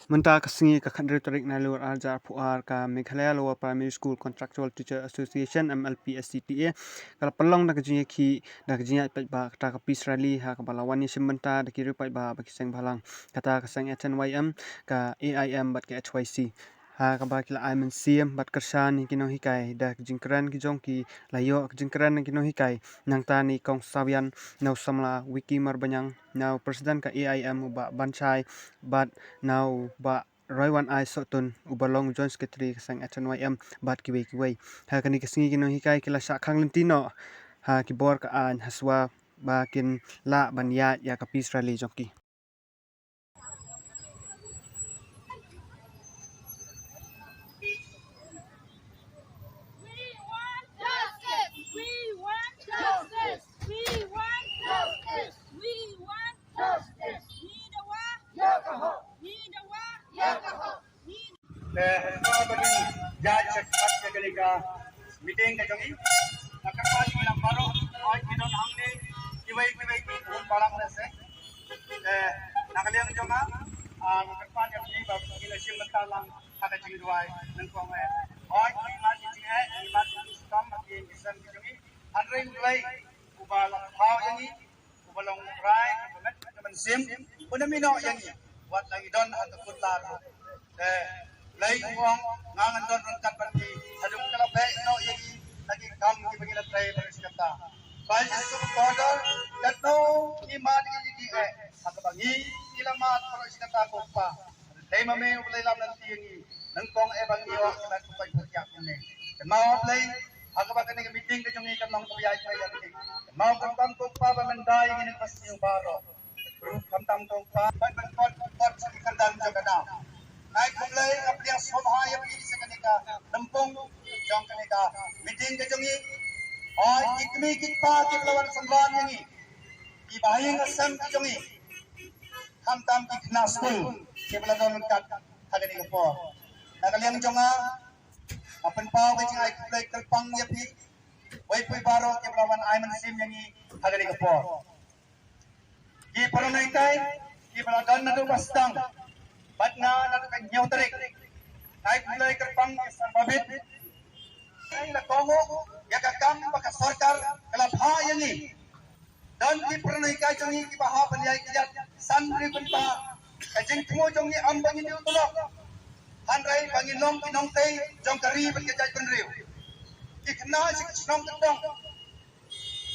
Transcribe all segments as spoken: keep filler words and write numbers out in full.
Mynta ka sngi ka khathynriew tarik Nailur arhajar arphew ar, ka Meghalaya Lower Primary School Contractual Teacher Association, M L P S C T A, ka la pynlong da ka jingïakhih, da ka jingïaid paidbah kata ka peace rally, ha kaba la wan ïashim bynta da ki riew paidbah bad ki seng bhalang, kata ka seng H N Y M, ka A I M bad ka H Y C. Ha kaba ki la ai mynsiem bad kyrshan ïa ki nonghikai da ka jingkren ki jong ki, la ïoh ka jingkren na ki nonghikai, nangta na i Kong Sawian, na u samla Wiki Marbaniang, na u President ka A I M u Bah Banshai, bad na u Bah Roywan I Sohtun, uba long u Joint Secretary ka seng H N Y M, bad kiwei kiwei. Ha kane ka sngi ki nonghikai ki la shah khang lynti noh ha ki bor ka aiñ, ha shuwa ba kin lah ban ïaid ïa ka peace rally jong ki. We want justice. We want justice. We want justice. We want justice. Ngi dawa. Ngi dawa. Ngi dawa. Te hynrei ba kin ïaid shakhmat ïa kane ka meeting ka jong ngi. Nga kyrpad ïa ngi lang baroh, hooid, ngi don hangne kiwei kiwei ki khun balang lehse. Te na ka liang jong nga, ah, nga kyrpad ïa phi ba phin ïashim bynta lang ha ka jingduwai nyngkong eh. Hooid, ngi mad ïa ka jingeh, ngi mad ïa ka jingstad, ngi mad ïa ka jingstad ka jong ngi. Hynrei U Blei uba la kynmaw ïa ngi, uba long U Trai, uba met ka mynsiem, un ym ïehnoh ïa ngi wat la ngi don ha ka kut lar ruh. Te Blei u ong, nga ngan don ryngkat bad phi haduh ka la beh noh ïa ngi na ki kam kiba ngi la trei baroh shi katta. Ba Jisu u ong, katno ngi mad ïa ki jingeh ha kaba ngi, ngi la mad baroh shi katta ko Kpa. Dei ma me U Blei lam lynti ïa ngi, nyngkong eh ba ngi ïoh ka lad ka koit ka khiah kumne. Kynmaw Blei, ha kaba kane ka meeting ka jong ngi kan long kaba ïaid ïa ka meeting. Kynmaw kyrpang ko Kpa ba men da ïa ngi na kaba sniew baroh. Ruh khamtam ko Kpa ban ban kot kot sha ki kyrdan jong ka dam. Ai ko Blei, nga pdiang sngewbha ïa phi sha kane ka lympung jong kane ka meeting ka jong ngi. Ai ki kmie ki kpa kiba la wan synran ïa ngi, ki bahaïing hasem ki jong ngi, khamtam ki khynnah skul kiba la don ryngkat ha kane ka por. Na ka liang jong nga, nga pynpaw ka jingai khublei kyrpang ïa phi, wei phi baroh kiba la wan ai mynsiem ïa ngi ha kane ka por. Ki para nonghikai kiba la don naduh ba sdang bad nga naduh ka hynñiew tarik, nga ai khublei kyrpang ïa sarbabit. Nga la kohnguh ïa ka kam ba ka sorkar ka la phah ïa ngi. Don ki para nonghikai jong ngi kiba hap ban ïai kjat san briew kynta. Ka jingthmu jong ngi ym ba ngin ïoh tulop, hynrei ba ngin long ki nongtei jong ka ri bad ka jaitbynriew. Ki khynnah sha ki shnong kyndong,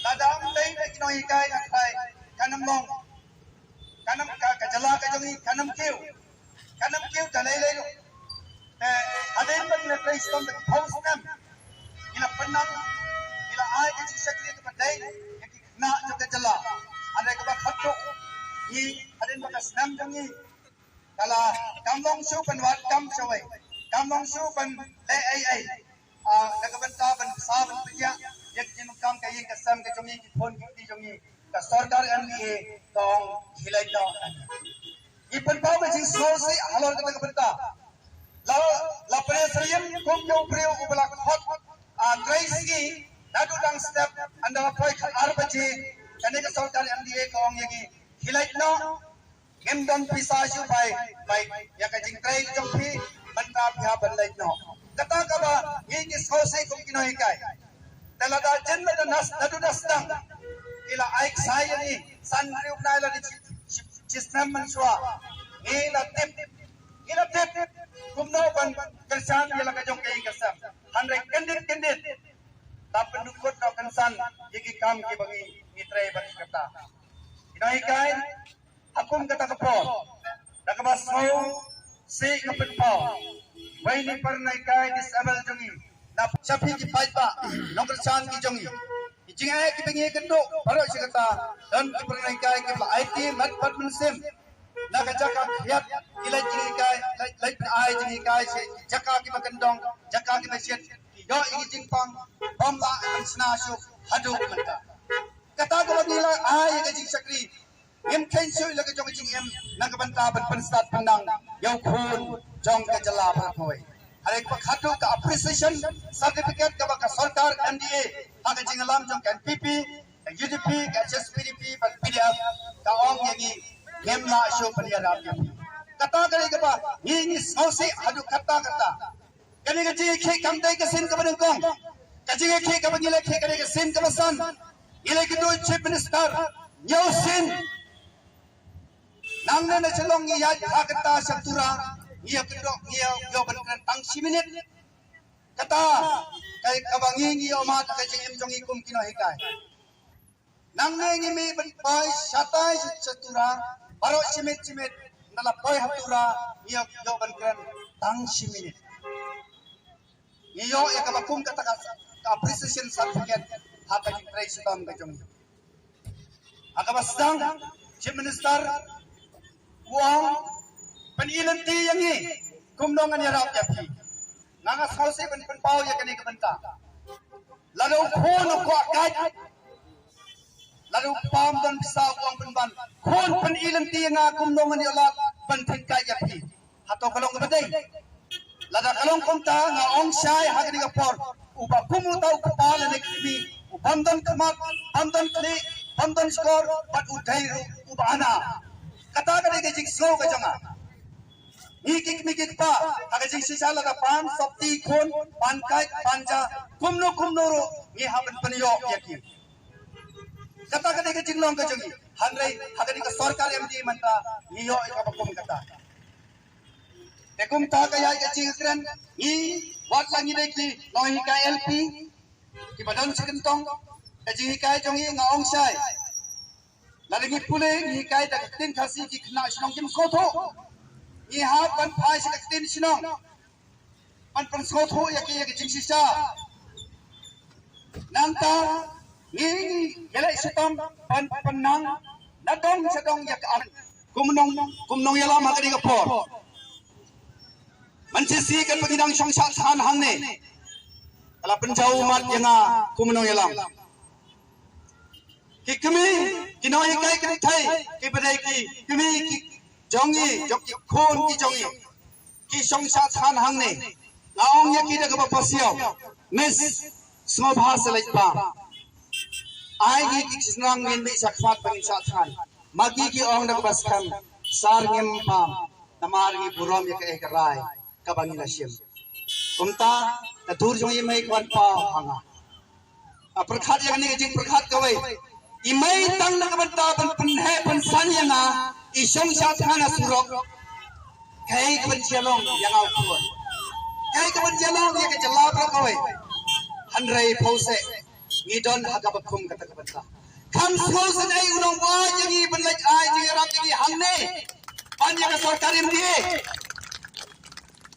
lada ym tei da ki nonghikai, nga kyrpad, kan ym long, kan ym, ka, ka jylla ka jong ngi kan ym kiew, kan ym kiew da lei lei ruh. Te hadien ba ngi la trei shitom da ki phew snem, ngi la pynang, ngi la ai ka jingshakri kaba dei ïa ki khynnah jong ka jylla. Hynrei kaba khatduh, ngi, hadien ba ka snem jong ngi ka la, kam long shuh ban wad kam shawei, kam long shuh ban leh ei ei. Ah, na ka bynta ban sa ban pynïaid ïa ka jingdonkam ka ïing ka sem ka jong ngi, ki khun ki kti jong ngi, ka sorkar M D A ka ong khie leit noh. Ngi pynpaw ka jingsngewsih halor kata ka bynta. La, la pynïasyriem kum u briew uba la khot, ah, trei sngi naduh dang step, ynda la poi khatar baje, kane ka sorkar M D A ka ong ïa ngi khie leit noh. Ngim don pisa shuh bai, bai ïa ka jingtrei jong phi, mynta phi hap ban leit noh. Kata kaba ngi ngi sngewsih kum ki nonghikai. Te lada jin lada nas, naduh nas dang, ki la ai ksai ïa ngi, san briew bnai lada shi, shi, shisnem mynshuwa. Ngi la tip, ngi la tip kumno ban kyrshan ïa la ka jong ka ïing ka sem. Hynrei kyndit kyndit, la pyndukut noh kynsan ïa ki kam kiba ngi, ngi trei bad ki kata. Ki nonghikai, ha kum kata ka por, da kaba sngewsih nga pynpaw, wei na i para nonghikai disable jong ngi, na sha phi ki paidbah nongkyrshan ki jong ngi. Ki jingeh kiba ngi ïakynduh baroh shi katta, don ki para nonghikai kiba la aiti met bad mynsiem. Na ka jaka khriat ki leit jinghikai, leit, leit pyn-ai jinghikai sha ki jaka kiba kyndong, jaka kiba shit, ki ïoh ïa ki jingpang bym lah ban shna shuh haduh mynta. Kata kaba ngi la ai ïa ka jingshakri, ngim kheiñ shuh ïa la ka jong ka jingim na ka bynta ban pynstad pynnang ïa u khun jong ka jylla baroh kawei. Hynrei kaba khatduh, ka appreciation certificate kaba ka sorkar M D A ha ka jingïalam jong ka N P P, ka U D P, ka H S P D P bad P D F ka ong ïa ngi, ngim lah shuh ban ïarap ïa phi. Kata ka dei kaba ngi ngi sngewsih haduh katta katta. Kane ka jingïakhih kam dei ka sien kaba nyngkong. Ka jingïakhih kaba ngi la khih ka dei ka sien kaba san. Ngi la kynduh Chief Minister hynñiew sien. Nangne na Shillong ngi ïaid ha kata sha Tura, ngi ïa kynduh, ngi ïa ïoh ban kren tang shi minit. Kata ka kaba ngi ngi ïoh mad ka jingim jong ngi kum ki nonghikai. Nangne ngi mih ban poi shatai sha Tura, baroh shi minit shi minit, na la poi ha Tura, ngi ïoh, ïoh ban kren tang shi minit. Ngi ïoh ïa kaba kum kata ka, ka appreciation certificate ha ka jingtrei shitom ka jong ngi. Ha kaba sdang, Chief Minister u ong, pyn-i lynti ïa ngi kumno ngan ïarap ïa phi. Nga nga sngewsih ban pynpaw ïa kane ka bynta. Lada u khun u kwah kait, lada u kpa um don pisa, u ong pynban, khun, pyn-i lynti ïa nga kumno ngan ïoh lad ban pyn-i kait ïa phi. Hato ka long kaba dei? Lada ka long kumta, nga ong shai ha kane ka por, uba kum uta u kpa lane ka kmie, u bym don khmat, bym don khlieh, bym don shkor, bad u dei ruh uba ana. Kata ka dei ka jingsngew ka jong nga. Ngi ki kmie ki kpa, ha ka jingshisha lada pan sopti khun, pan kait, pan ja, kumno kumno ruh ngi hap ban pynïoh ïa ki. Kata ka dei ka jinglong ka jong ngi. Hynrei ha kane ka sorkar M D A mynta ngi ïoh ïa kaba kum kata. Te kumta ka ïaid ka jingkren, ngi wat la ngi dei ki nonghikai L P kiba don shi kyntong, ka jinghikai jong ngi nga ong shai. Lada ngi pule ngi hikai da ka ktien Khasi, ki khynnah shnong kim sngewthuh. Ngi hap ban phai sha ka ktien shnong ban pynsngewthuh ïa ki ïa ka jingshisha. Nangta ngi ngi leh shitom ban pynnang na dong sha dong ïa ka ar. Kum nong, kum nongïalam ha kane ka por. Mynshisha katba ngi dang shong shad than hangne, ka la pynjaw ummat ïa nga kum nongïalam. Ki kmie, ki nonghikai kynthei, kiba dei ki kmie ki jong ngi, jong ki khun ki jong ngi, ki shong shad than hangne. Nga ong ïa ki da kaba pasiaw, Miss, sngewbha sa leit bam. Ai ngi ki shynrang ngin mih shakhmat ba ngin shad than. Ma ki ki ong da kaba skhem, Sir, ngim bam, namar ngi burom ïa kaei ka rai kaba ngi la shim. Kumta ka dur jong i mei ka wan paw ha nga. Nga pyrkhat ïa kane ka jingpyrkhat kawei. I mei tang na ka bynta ban pynheh pynsan ïa nga, i shong shad than ha surok. Kaei ka ban jia long ïa nga u khun? Kaei ka ban jia long ïa ka jylla baroh kawei? Hynrei phew seh ngi don ha kaba kum kata ka bynta. Kham sngewsynei u nongbwai jong ngi ban leit ai jingïarap jong ngi hangne ban ïa ka sorkar M D A.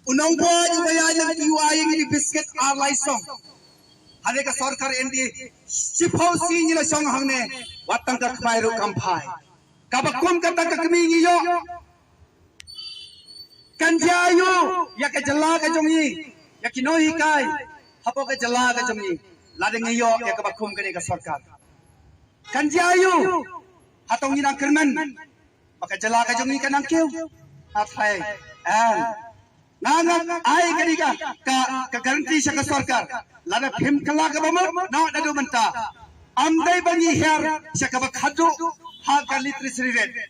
U nongbwai uba ïaid lynti u ai ïa ngi ki biskit ar lai song. Hynrei ka sorkar M D A shiphew sien ngi la shong hangne, wat tang ka khmai ruh kam phai. Kaba kum kata ka kmie ngi ïoh. Kan jia aiu ïa ka jylla ka jong ngi, ïa ki nonghikai hapoh ka jylla ka jong ngi, lada ngi ïoh ïa kaba kum kane ka sorkar? Kan jia aiu? Hato ngi nang kyrmen ba ka jylla ka jong ngi ka nang kiew? Hathai. Em. Nga nga ai kane ka, ka, ka guarantee sha ka sorkar. Lada phim kylla kaba mut, noh naduh mynta. Ym dei ba ngi hiar sha kaba khadduh ha ka literacy rate.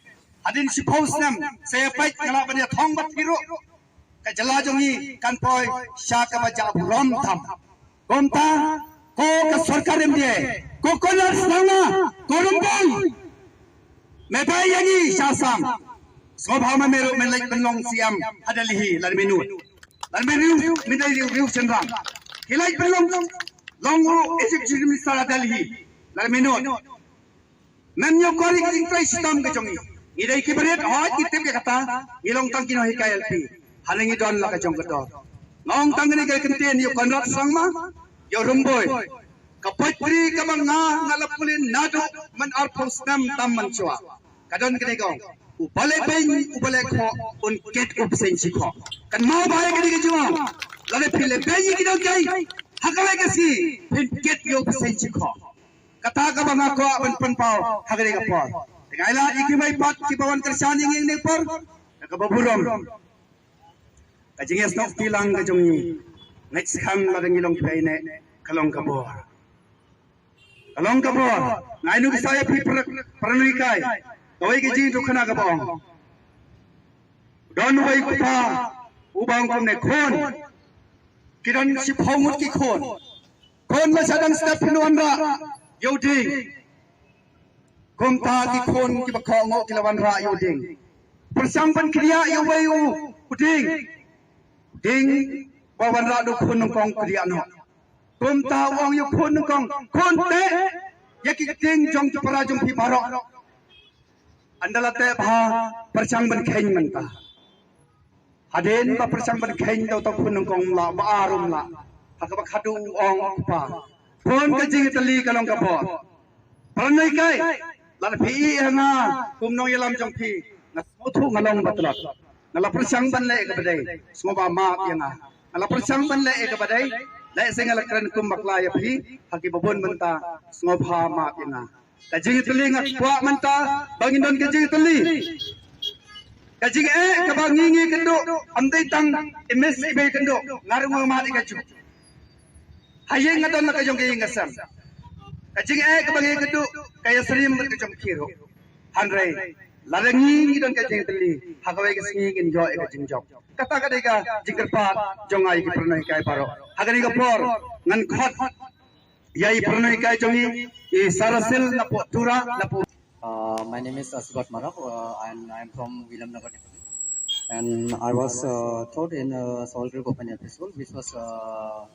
Hadien shiphew snem, sa ïa peit, nga lah ban ïa thong bad phi ruh. Ka jylla jong ngi kan poi sha kaba jah burom tam. Kumta, ko ka sorkar M D A, ko Conrad Sangma, ko Rymbui, me bai ïa ngi sha Assam. Sngewbha ma me ruh men leit pynlong C M ha Delhi lada me nud. Lada me riew, me dei riew, riew shynrang. Ki leit pynlong, long ruh Executive Minister ha Delhi lada me nud. Mem ïoh kor ïa ka jingtrei shitom ka jong ngi. Ngi dei ki barit, hooid ngi tip ïa kata, ngi long tang ki nonghikai L P. Hynrei ngi don la ka jong ka dor. Nga ong tang kane ka kyntien ïa u Conrad Sangma, ïa u Rymbui. Ka poetry kaba nga nga la pule naduh man arphew snem tam mynshuwa, ka don kane ka ong: Uba leh beiñ, uba leh khoh, un kit u bseiñ shi khoh. Kynmaw bha ïa kane ka jingong. Lada phi leh beiñ ïa ki nongkieng ha ka legacy, phin kit ïa u bseiñ shi khoh. Kata kaba nga kwah ban pynpaw ha kane ka por. Te nga ai lad ïa ki mei pat kiba wan kyrshan ïa ngi ha kane ka por da kaba burom. Ka jingïasnoh kti lang ka jong ngi, ngeit skhem lada ngi long phi ne, ka long ka bor. Ka long ka bor. Nga ai nuksa ïa phi para, para nonghikai. Kawei ka jingïathuhkhana kaba ong, Don uwei u kpa uba ong kumne, khun, ki don shiphew ngut ki khun. Khun, lada shah dang step phin wanrah ïa u dieng. Kumta ki khun kiba kynnoh ki la wanrah ïa u dieng. Pyrshang ban kdiah ïa uwei u dieng. Dieng ba wanrah da u khun nyngkong kdiah noh. Kumta u ong ïa u khun nyngkong, khun, teh ïa ki dieng jong ki para jong phi baroh. Ynda la teh bha, pyrshang ban kheiñ mynta. Hadien ba pyrshang ban kheiñ da uta u khun nyngkong, um lah, ba ar um lah. Ha kaba khadduh u ong u kpa, khun, ka jingïatylli ka long ka bor. Para nonghikai, lada phi ïeh ha nga kum nongïalam jong phi, nga sngewthuh nga long ba tlot. Nga la pyrshang ban leh ïa kaba dei, sngewbha map ïa nga. Nga la pyrshang ban leh ïa kaba dei, lehse nga la kren kum bakla ïa phi ha kiba bun mynta, sngewbha map ïa nga. Ka jingïatylli, nga kwah mynta ba ngin don ka jingïatylli. Ka jingeh kaba ngi ngi kynduh, ym dei tang i miss i bei kynduh, nga ruh nga mad ïa kajuh. Ha ïing nga don la ka jong ka ïing ka sem. Ka jingeh kaba ngi kynduh ka ïasyriem bad ka jong phi ruh. Hynrei lada ngi ngi don ka jingïatylli, ha kawei ka sngi ngin ïoh ïa ka jingjop. Kata ka dei ka jingkyrpad jong nga ïa ki para nonghikai baroh. Ha kane ka por ngan khot ïa i para nonghikai jong ngi, i Sarasil napoh Tura, napoh. Uh, my name is Asibat Marak, uh, and I'm from Williamnagar District. And I was uh, taught in uh, Solgre Government L P School, which was uh,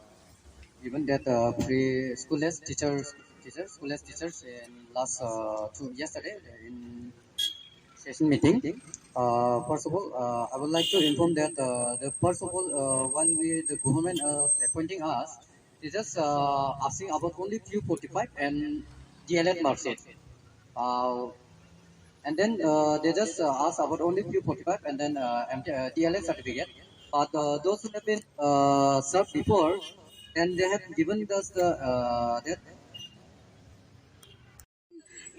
given that uh, free school as teachers, teachers, school as teachers in last uh, two yesterday in session meeting. Uh, first of all, uh, I would like to inform that uh, the first of all, uh, when we the government uh, appointing us, they just uh, asking about only P U forty-five and D L Ed marksheet. Uh, and then uh, they just uh, ask about only P U forty-five and then uh, M T, uh, D L Ed certificate. But uh, those who have been uh, served before, then they have given us the uh, that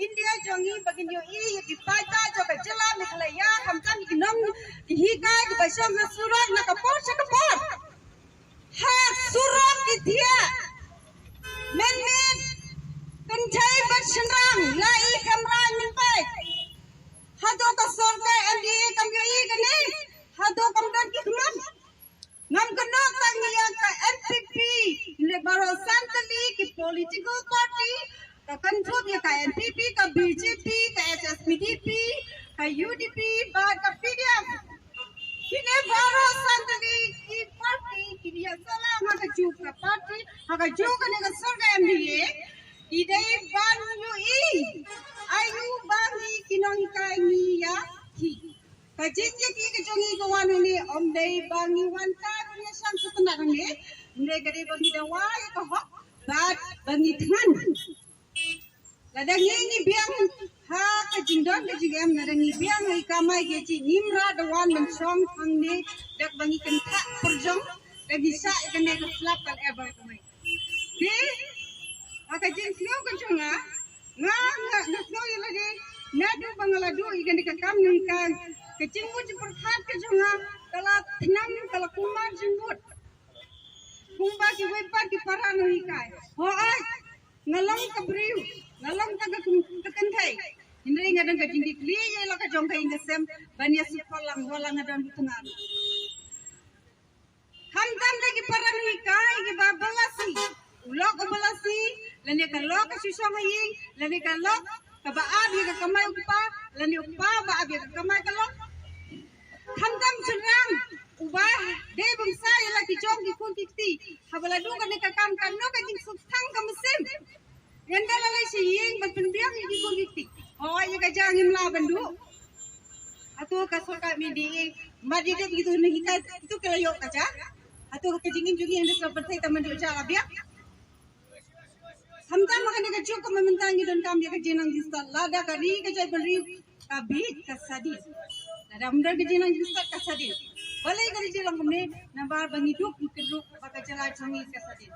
India jong ngi ba ngin ïohi ïa ki paidbah jong ka jylla Meghalaya, khamtam ki nong ki hikai kiba shong ha surok na ka por sha ka por. Ha surok ki thiah mynmiet, kynthei bad shynrang la i khamrai mynpai. Hato ka sorkar M D A kam ïohi kane? Hato kam don ki khmat? Ngam kynnoh tang ïa ka N P P, ne baroh san tylli ki political party, ka kynthup ïa ka N P P, ka B J P, ka H S P D P, ka U D P bad ka P D F. Kine baroh san tylli ki party ki ïa salang ha kajuh ka party, ha kajuh kane ka sorkar M D A. Ki dei ban ïohi aïu ba ngi ki nonghikai ngi ïa ki. Ka jingïaid ka jong ngi ka wan hangne ym dei ba ngi wan ka ban ïa shang sngewtynnat hangne. Ym dei, ka dei ba ngi dawa ïa ka hok bad ba ngi thngan. Lada ngi ngi biang ha ka jingdon ka jingem, lada ngi biang ha i kamai ka jingim, ra da wan ban shong hangne da ba ngi kynthah pyrjong, da ngi shah ïa kane ka slap ka lyer ba ka mai. Te ha ka jingsngew ka jong nga, nga, nga, nga sngew ïa lade naduh ba nga la duh ïa kane ka kam nangta. Ka jingmut jingpyrkhat ka jong nga ka la thngan, ka la kumar jingmut. Kumba kiwei pat ki para nonghikai. Hooid, nga long ka briew, nga long tang ka kum-, ka kynthei. Hynrei nga don ka jingkitkhlieh ïa la ka jong ka ïing ka sem ban ïa sngewthuh lang, wat la nga don u tngan. Khamtam da ki para nonghikai kiba ba lasi, u lok uba lasi, lane ka lok ka shu shong ha ïing, lane ka lok kaba ap ïa ka kamai u kpa, lane u kpa ba ap ïa ka kamai ka lok. Khamtam shynrang uba dei ban sa ïa la ki jong ki khun ki kti. Haba la duh kane ka kam, kano ka jingsuk thang ka mynsiem. Ynda la leit sha ïing ban pynbiang ïa ki khun ki kti. Hooid, ïa ka ja ngim lah ban duh. Hato ka sorkar M D A, ma dei dei kitu nonghikai kitu ki la ïoh ka ja. Hato ka jingim jong ngi hynda sla pyrthei tang ban duh ja la biang. Khamtam ha kane ka juk ka mynta ngi donkam ïa ka jingnang jingstad, lada ka ri ka jaitbynriew ka bieit ka sadien. Lada ym don ka jingnang jingstad ka sadien. Balei ka ri jylla kumne? Namar ba ngi duk ngi kynduh ba ka jylla jong ngi ka sadien.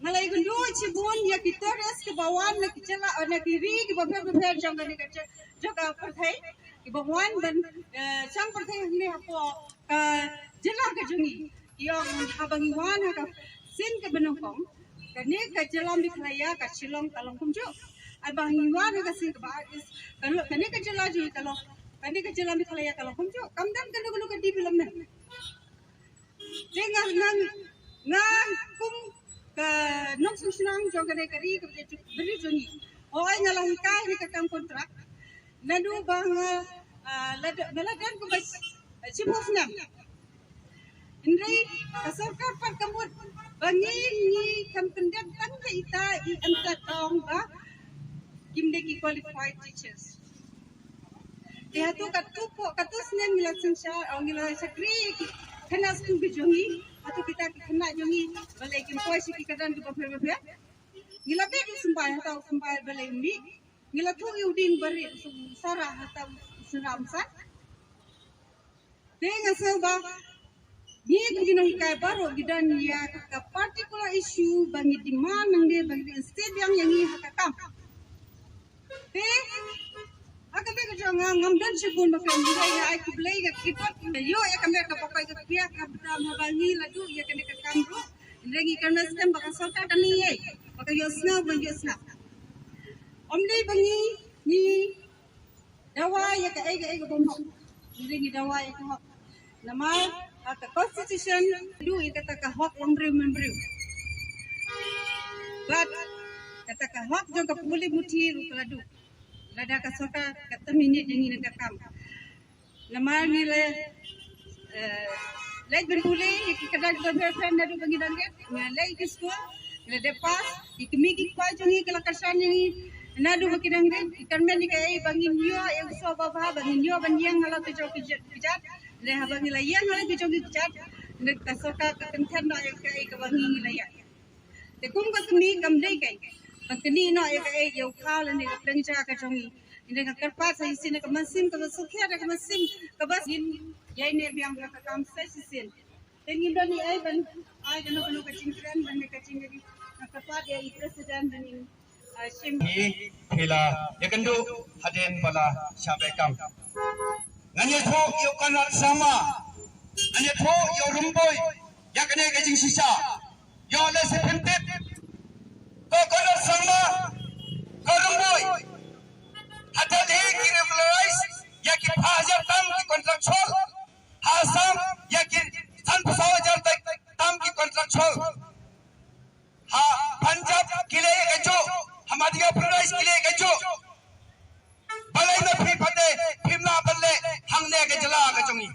Nga la ïakynduh shibun ïa ki tourist kiba wan na ki jylla, na ki ri kiba pher bapher jong kane ka jylla, jong ka pyrthei, kiba wan ban, eh, shang pyrthei hangne hapoh ka jylla ka jong ngi. Ki ong haba ngi wan ha ka sien kaba nyngkong, kane ka jylla Meghalaya, ka Shillong ka long kumjuh. Haba ngi wan ha ka sien kaba ar, is, ka lo-, kane ka jylla jong ngi ka long Kane ka jylla Meghalaya ka la kham jong, kam don kano kano ka development. Te nga, nga, nga kum ka nongshong shnong jong kane ka ri ka bynta jong ngi. Hooid nga la hikai ïa ka kam contract. Naduh ba nga, ah, la don, nga la don kumba shiphew snem. Hynrei ka sorkar pat ka mut ba ngi, ngi kham pyndep tang ha ita i MTech tang ba kim dei ki qualified teachers. Te hato katto, katto snem ngi la synshar, ngi la shakri ïa ki khynnah skul ki jong ngi, hato kita ki khynnah jong ngi balei kim poi sha ki kyrdan kiba pher bapher. Ngi la beh u symbai, hato u symbai balei um mih. Ngi la thuh ïa u dieng barit, u Sara, hato u Sara um sah. Te nga sngew ba ngi kum ki nonghikai baroh ngi don ïa ka particular issue ba ngi demand nangne ba ngi insist biang ïa ngi ha ka kam. Te ha ka bynta ka jong nga ngam don shibun ba ka ngi ai khublei ïa ki bad ïoh ïa ka met ka bakai ka pia ka bynta ma ba ngi la duh ïa kane ka kam ruh. Hynrei ngi kyrmen skhem ba ka sorkar ka ngi ïa ba ka ïohsngew ba ïohsngew. Ym dei ba ngi ngi dawa ïa kaei kaei ka bym hok. Ngi ngi dawa ïa ka hok. Namar ha ka constitution duh ïa kata ka hok long briew man briew. Bad kata ka hok jong ka pule muthi ruh ka la duh. Lada ka sorkar ka terminate ïa ngi na ka kam. Namar ngi la, eh, leit ban pule ïa ki kyrdan kiba pher pher naduh ba ngi dang rit, ngi la leit ki skul, ngi la dep pass, ki kmie ki kpa jong ngi ki la kyrshan ïa ngi naduh ba ki dang rit, ki kyrmen ïa kaei ba ngin ïoh ïa u soh babha, ba ngin ïoh ban ïeng halor ki jong ki jait, ki jait. Lehse haba ngi la ïeng halor ki jong ki jait, lehse ka sorkar ka kynthen noh ïa kaei kaba ngi ngi la ïeng. Te kum ka kmie kam dei kaei ban knieh noh ïa kaei ïa u khaw lane ka pyrshah ka jong ngi. Ngi dang kyrpad sa shisien ka mynsiem kaba sukher, ka mynsiem kaba ngin ïai neh biang ha ka kam sa shisien. Te ngim don ei ei ban ai kano kano ka jingkren ban ne ka jingkren. Nga kyrpad ïa i president ban in, ah, shim. Phi, phi la ïakynduh hadien ba la shah beh kam. Ngan ïathuh ïa u Conrad Sangma, ngan ïathuh ïa u Rymbui ïa kane ka jingshisha. Ïoh lehse phim tip. Ko Conrad Sangma, ko Rymbui, ha Delhi ki regularize ïa ki phra hajar tam ki contractual. Ha Assam ïa ki sanphew saw hajar tam ki contractual. Ha Punjab ki leh ïa kajuh, ha Madhya Pradesh ki leh ïa kajuh. Balei ma phi pat phim lah ban leh hangne ka jylla ka jong ngi?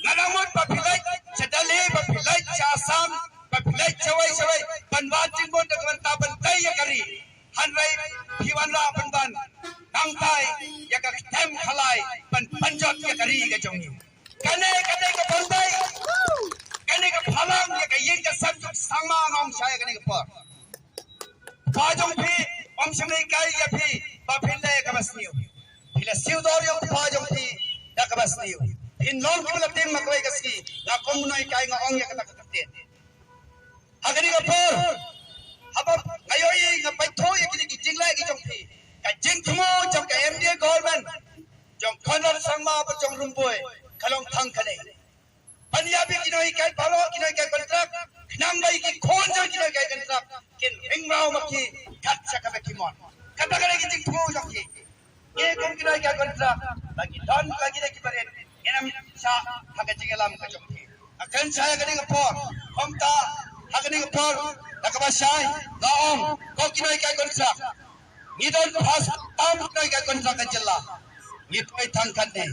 Nga dang mut ba phi leit sha Delhi, ba phi leit sha Assam, ba phi leit shawei shawei ban wad jingmut da ka bynta ban tei ïa ka ri. Hynrei phi wanrah ban ban nangtai ïa ka ktem khalai ban pynjot ïa ka ri ka jong ngi. Kane, kane ka Bombay, kane ka phalang ïa ka ïing ka sem jong Sangma, nga ong shai ïa kane ka por. Kpa jong phi ym shym la hikai ïa phi ba phin leh kaba sniew. Phi la siew dor ïa u kpa jong phi da kaba sniew. Phin long kiba la tim ha kawei ka sngi. Nga kum u nonghikai nga ong ïa kata ka kyrteng. Ha kane ka por, haba nga ïohi, nga peit through ïa kine ki jingleh ki jong phi, ka jingthmu jong ka MDA government jong Conrad Sangma bad jong Rymbui ka long tang kane. Ban ïa phi ki nonghikai baroh, ki nonghikai kontrak, khnang ba ïa ki khun jong ki nonghikai kontrak kin ring raw ma ki kat sha kaba ki mon. Kata ka dei ka jingthmu jong ki. Ngi kum ki nonghikai kontrak, la ki don, la ki dei ki barit, ngin ym shah ha ka jingïalam ka jong ki. Nga kren shai ha kane ka por, kumta ha kane ka por, da kaba shai nga ong, ko ki nonghikai kontrak, ngi don phra tam ki nonghikai kontrak ka jylla. Ngi poi tang katne.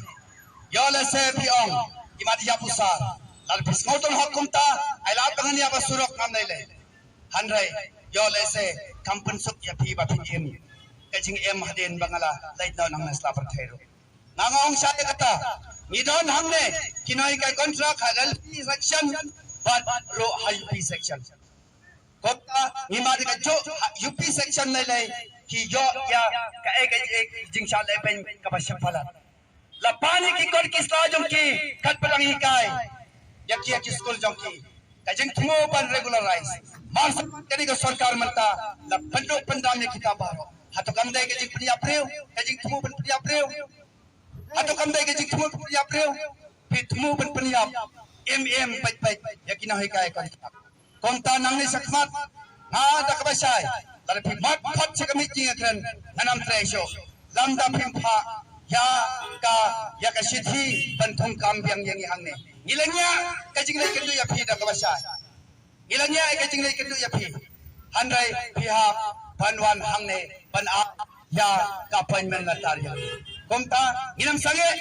Ïoh lehse phi ong, i mat ïa pusa. Lada phi sngewthuh hok kumta, ai lad ba ngan ïa ba surok ngam lei lei. Hynrei ïoh lehse kam pynsuk ïa phi ba phin im ka jingim hadien ba nga la leit noh nangne sla pyrthei ruh. Nga, nga ong shai ïa kata. Ngi don hangne ki nonghikai kontrak ha L P section bad ruh ha U P section. Kumta ngi mad ïa kajuh ha U P section lei lei ki ïoh ïa kaei kaei ka jingshah lehbeiñ kaba shah palat. La pan ïa ki kot ki sla jong ki katba dang hikai ïa ki ha ki skul jong ki. Ka jingthmu ban regularize. Mar sha kane ka sorkar mynta la pynduh pyndam ïa kita baroh. Hato kam dei ka jingpynïap briew, ka jingthmu ban pynïap briew? Hato kam dei ka jingthmu ban pynïap briew? Phi thmu ban pynïap im im peit peit ïa ki nonghikai kontrak. Kumta nangne shakhmat, nga da kaba shai, lada phi mad phot sha ka meeting ïa kren, ngan ym trei shuh. Lymda phim phah ïa ka, ïa ka shithi ban thung kam biang ïa ngi hangne. Ngi la ñiah ka jingleh kynduh ïa phi da kaba shai. Ngi la ñiah ka jingleh kynduh ïa phi. Hynrei phi hap ban wan hangne ban ap ïa ka appointment letter ïa ngi. Kumta ngin ym sangeh,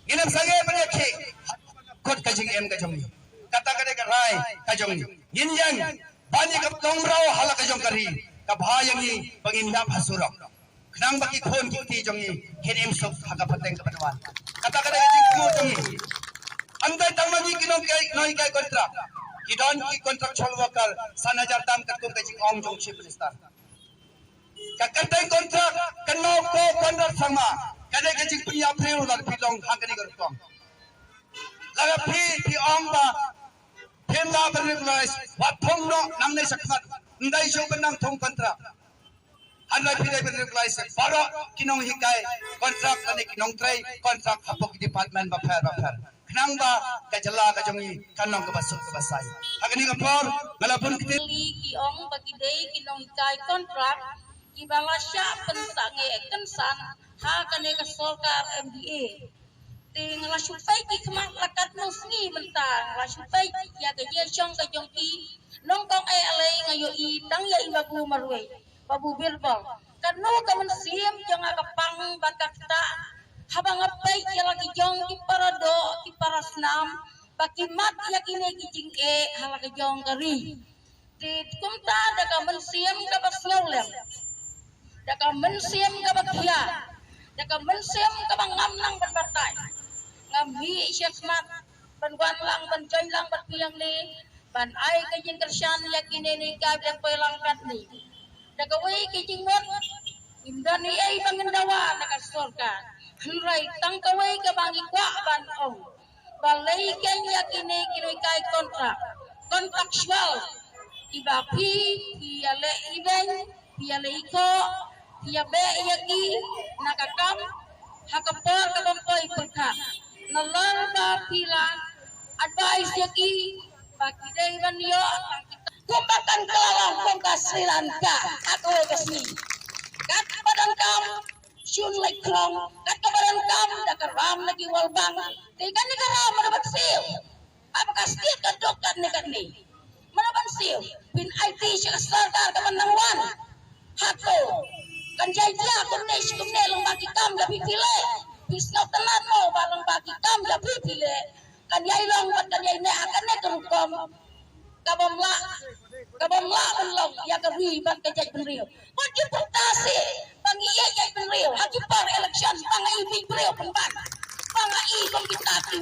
ngin ym sangeh ban ïakhih kut ka jingim ka jong ngi. Kata ka dei ka rai ka jong ngi. Ngin ïeng ban ïa ka pynlong mraw ha la ka jong ka ri, ka bha ïa ngi ba ngin ïap ha surok. Khnang ba ki khun ki kti jong ngi kin im suk ha ka pateng ka ban wan. Kata ka dei ka jingthmu jong ngi. Ym dei tang ma ngi ki nonghikai, nonghikai kontrak. Ki don ki contractual worker san hajar tam katkum ka jingong jong Chief Minister. Ka kyrteng kontrak ka nongko Conrad Sangma ka dei ka jingpynïap briew lada phi long ha kane ka rukom. Lada phi, phi ong ba phim lah ban recognize, wat thung noh nangne shakhmat, ym dei shuh ban nang thung kontrak. Hynrei phi dei ban recognize baroh ki nonghikai kontrak lane ki nongtrei kontrak hapoh ki department bapher bapher. Khnang ba ka jylla ka jong ngi kan long kaba suk kaba sai. Ha kane ka por nga la bun kti. Ki ong ba ki dei ki nonghikai kontrak kiba la shah pynsangeh kynsan ha kane ka sorkar M D A. Te nga la shu peit ki khmat la katno sngi mynta, nga la shu peit ïa ka jingshong ka jong ki. Nongkong eh, ale nga ïohi tang ïa i Babu marwei, Babu Birbal. Katno ka mynsiem jong nga ka pang bad ka ktah haba nga peit ïa la ki jong ki para doh, ki para snam ba ki mad ïa kine ki jingeh ha la ka jong ka ri. Te kumta da ka mynsiem kaba sngewlem, da ka mynsiem kaba khia, da ka mynsiem kaba ngam nang ban batai, nga mih shakhmat ban wan lang, ban join lang bad phi hangne, ban ai ka jingkyrshan ïa kine ne ka ba dang poi lang katne. Da kawei ka jingmut, ngim don ei ei ba ngin dawa na ka sorkar. Hynrei tang kawei kaba ngi kwah ban ong, balei kein ïa kine ki nonghikai kontrak, contractual, kiba phi, phi ïaleh i beiñ, phi ïaleh i khoh, phi ïabeh ïa ki na ka kam ha ka por kaba ym poi pyrkhat. Nalor ba phi la advice ïa ki ba ki dei ban ïoh tang kita. Kumba kan kylla long kum ka Sri Lanka ha kawei ka sngi. Katba donkam shun leit khrong, katba donkam da ka ram na ki World Bank. Te kane ka ram mano ban siew? Haba ka state ka duk katne katne, mano ban siew? Phin aiti sha ka sorkar ka ban nang wan. Hato kan jai jia kumne shi kumne lyngba ki kam da phi phi leh? Phi sngewtynnat mo ba lyngba ki kam da phi phi leh kan ïai long bad kan ïai neh ha kane ka rukom? Ka bym lah, ka bym lah ban long ïa ka ri bad ka jaitbynriew. Wat ju pyrta seh ba ngi ïeit jaitbynriew ha ki por election, ba nga i beit briew pynban, ba nga i kum kita ki,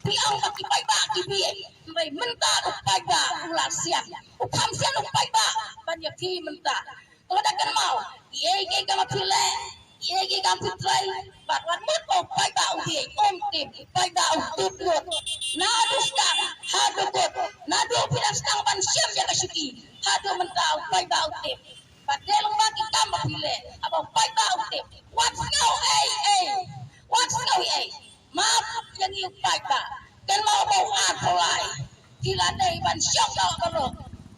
phi ong ba ki paidbah ki bieit. Hynrei mynta u paidbah u la sian, u kham sian u paidbah ban ïa phi mynta. Ko da kynmaw, ïa ki kam phi leh, ïa ki kam phi trei, bad wat mut u paidbah u bieit, um tip, u paidbah u tip lut. Naduh stang haduh kut, naduh phi dang stang ban shim ïa ka shuki haduh mynta u paidbah u tip. Bad dei lyngba ki kam ba phi leh haba u paidbah u tip. Wat sngew ei ei, wat sngew ei ei. Map ïa ngi u paidbah. Kynmaw ba u arphew lai phi la dei ban shong doh baroh,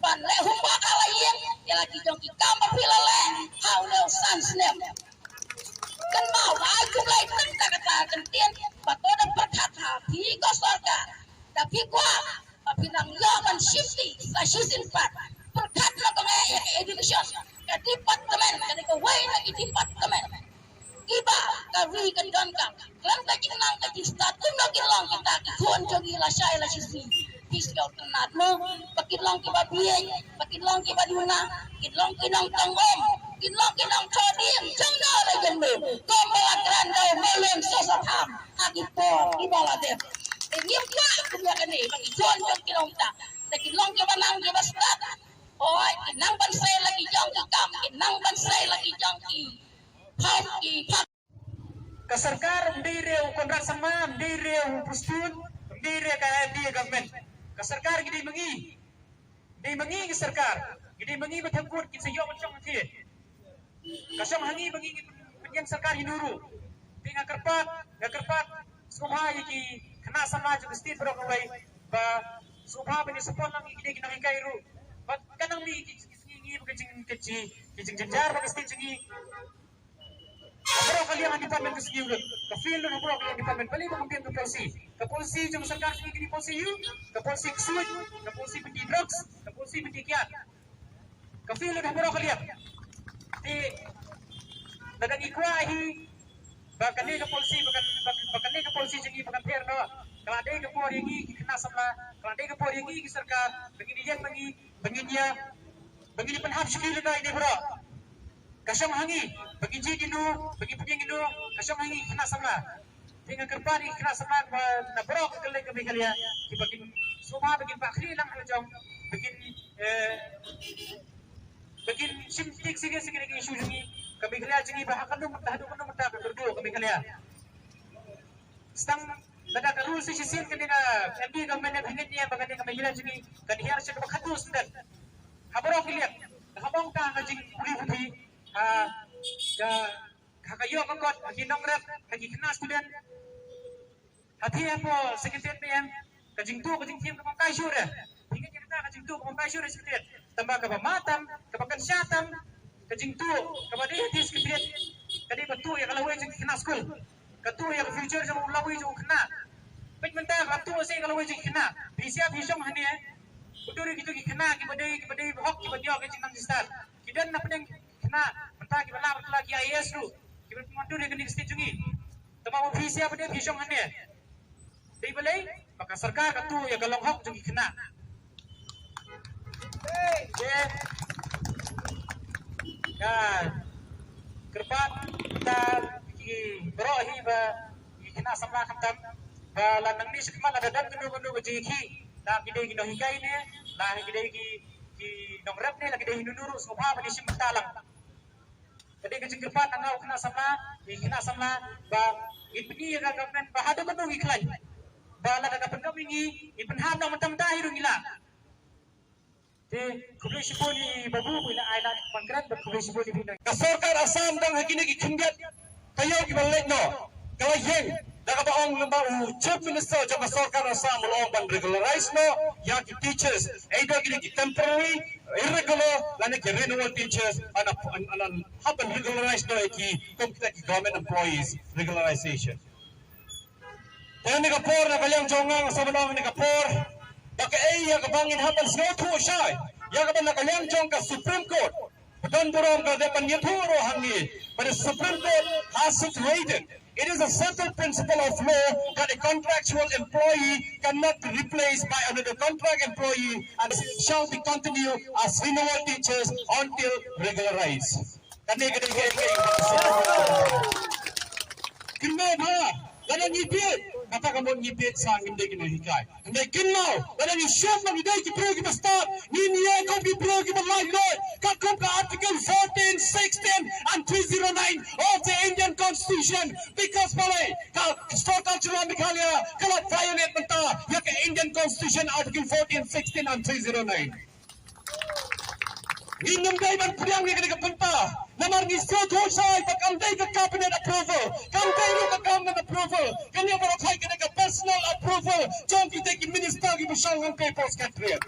ban leh homework ha la ïing ïa la ki jong ki kam ba phi la leh ha une u san snem. Kynmaw, ai khublei tang kata ka ktien ba to da pyrkhat ha phi ko sorkar. Da phi kwah ba phi nang ïoh ban shim ti sa shisien pat. Pyrkhat na ka ngi ïa ka education, ka department, ka dei kawei na ki department kiba ka ri ka donkam. Khlem ka jingnang ka jingstad, kumno kin long kita ki khun jong ngi lashai lashisngi? Phi sngewtynnat mo ba kin long kiba bieit, ba kin long kiba duna, kin long ki nongtang um, kin long ki nongthoh dieng jong no la jong no, kumba la kren da u Mawlem Sosa Tham ha ki por kiba la dep. Te ngim kwah kum ïa kane ba ki khun jong ki long ta. Te kin long kiba nang kiba stad. Oi, kin nang ban sei la ki jong ki kam, kin nang ban sei la ki jong ki pham, ki pham. Ka sorkar ym dei re u Conrad Sangma, ym dei re u Prestone, ym dei re ka M D A government. Ka sorkar ngi dei ma ngi. Dei ma ngi ka sorkar. Ngi dei ma ngi ba thang kut, kin sa ïoh ban shong ha thied. Ka shong ha ngi ba ngi, ngi pynïeng sorkar ïa no ruh. Te nga kyrpad, nga kyrpad sngewbha ïa ki khynnah samla jong ka state baroh kawei ba sngewbha ban ïa support lang ïa kine ki nonghikai ruh. Ba kan nang mih ki, ki, ki, ki, ki, ki jingjynjar bad ka state jong ngi. Baroh ka liang department ka sngew lut. Ka fail lut baroh ka liang department. Balei ba kam biang ka policy? Ka policy jong ka sorkar jong ngi ka dei policy aïu? Ka policy ksuid, ka policy pynti drugs, ka policy pynti kiad. Ka fail lut baroh ka liang. Te lada ngi kwah hi ba kane ka policy, ba kan, ba, ba kane ka policy jong ngi ba kan pher noh. Ka la dei ka por ïa ngi ki khynnah samla, ka la dei ka por ïa ngi ki sorkar, ba ngin ïeng ma ngi, ba ngin ïa, ba ngin ïa pynhap shuki lada ïa ngi baroh. Ka shong ha ngi ba ngin jied ïano, ba ngin pdiang ïano. Ka shong ha ngi ki khynnah samla. Te nga kyrpad ïa ki khynnah samla ba na baroh ka kylli ka Meghalaya, kiba kin sngewbha ba kin pah khlieh lang ha la jong, ba kin, eh, ba kin shim tieng shisien shisien ïa ka issue jong ngi ka Meghalaya jong ngi, ba ha kano mynta, haduh kano mynta ka kyrduh ka Meghalaya. Sdang lada ka rule sa shisien kane ka M D A government, hynrei ïa ba kane ka Meghalaya jong ngi kan hiar sha kaba khatduh student ha baroh ki liang. Ka ha bang ka, ka jingpule puthi, ha ka, ha ka ïoh ka kot ha ki nongrep, ha ki khynnah student. Hathi hapoh Secretariat ne em, ka jingtuh ka jingthiam ka bym kai shuh re. Phi ngeit ïa kata, ka jingtuh ka bym kai shuh re Secretariat. Tangba kaba mad tam, kaba kynshah tam, ka jingtuh kaba dei hathi Secretariat ka dei ba tuh ïa ka lawei jong ki khynnah skul. Ka tuh ïa ka future jong u lawei jong u khynnah. Peit mynta ka tuh ïa ka lawei jong ki khynnah. Phi sngap phi shong hangne, uto ri kito ki khynnah kiba dei, kiba dei hok, kiba dei hok ki jingnang jingstad. Ki don na pdeng ki khynnah mynta kiba lah ban kylla ki I A S ruh, kiba pynwandur ïa kane ka state jong ngi. Tangba phi sngap, phi dei phi shong hangne. Dei balei? Ba ka sorkar ka tuh ïa ka long hok jong ki khynnah. Te nga kyrpad ïa ki baroh hi ba ki khynnah samla khamtam ba la nangne sha khmat lada don kano kano ka jingïakhih, la ki dei ki nonghikai ne, la ki dei ki, ki nongrep ne, la ki dei hi nunu ruh, sngewbha ban ïashim bynta lang. Ka dei ka jingkyrpad na nga u khynnah samla, ïa ki khynnah samla, ba ngin pyni ïa ka government ba haduh katno ngi khlaiñ. Ba lada ka pyndonkam ïa ngi, ngin pynhap noh mynta mynta hi ruh ngi lah. Te khublei shibun ïa i Babu ba i la ai lad ban kren, bad khublei shibun ïa phi. Ka sorkar Assam dang ha kine ki khyndiat taïew kiba la leit noh ka la ïeng da kaba ong lyngba u Chief Minister jong ka sorkar Assam u la ong ban regularize noh ïa ki teachers, either kine ki temporary, irregular lane ki renewal teachers, an, an, an, an hap ban regularize noh ïa ki kum kita ki government employees, regularization. Te na ka por na ka liang jong nga nga sa ban ong na ka por ba kaei ïa kaba ngin hap ban sngewthuh shai, ïa kaba na ka liang jong ka Supreme Court ba don burom ka dei ban ïathuh ruh hangne, but the Supreme Court has situated, it is a settled principle of law that a contractual employee cannot be replaced by another contract employee and shall be continued as renewal teachers until regularized. Kane ka dei ka, ka, ka, kynmaw bha, lada ngi bieit, kata ka mut ngi bieit sa ngim dei ki nonghikai. Hynrei kynmaw, lada ngi shem ba ngi dei ki briew kiba stad, ngin ïeng kum ki briew kiba laitluid, katkum ka Article fourteen, sixteen and three zero nine of the Indian Constitution. Because balei, ka sorkar jylla Meghalaya ka la violate mynta ïa ka Indian Constitution, Article fourteen, sixteen and three zero nine. Ngim dei ban pdiang ïa kane ka bynta namar ngi sngewthuh shai ba kam dei ka cabinet approval, kam dei ruh ka government approval. Kane baroh hi kane ka personal approval jong kita ki minister kiba shong hangtei post Secretariat.